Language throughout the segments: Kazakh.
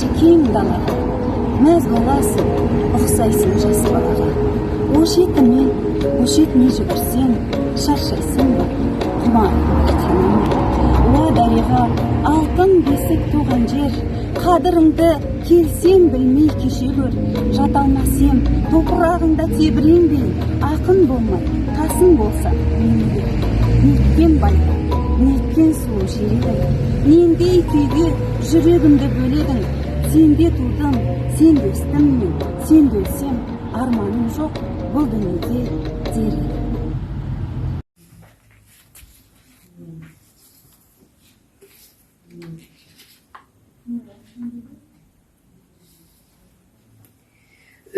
Келші кең далаға, мәз боласың, ұқсайсың жас балаға. О шетімен, бұ шетіне жүгірсең, шаршайсың ба, құмарың бір қана ма? Уа, дариға, алтын бесік туған жер, қадіріңді келсем білмей кеше көр. Жата алмас ем, топырағыңда тебіренбей, ақын болмай, қасың болса мені бер. Неткен байтақ, неткен сұлу жер едің, нендей күйге жүрегімді бөледің. Сенде тудым, сенде өстім мен, сенде өлсем, арманым жоқ бұл дүниеде дер едім.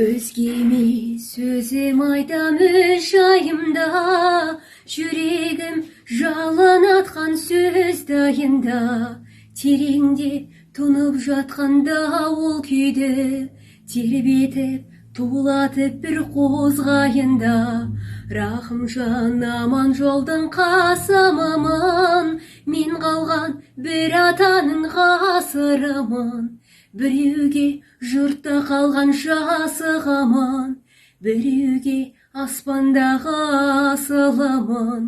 Өзгеме сөзім айтам өз жайымда, жүрегім жалын атқан сөз дайында. Тереңде тұнып жатқанда ол күйді тербетіп, тулатып бір қозғайында. Рахымжан аман жолдың қасым аман, мен қалған бір атаның ғасырымын. Біреуге жұртта қалған жасы ғаман, біреуге аспандағы асылымын.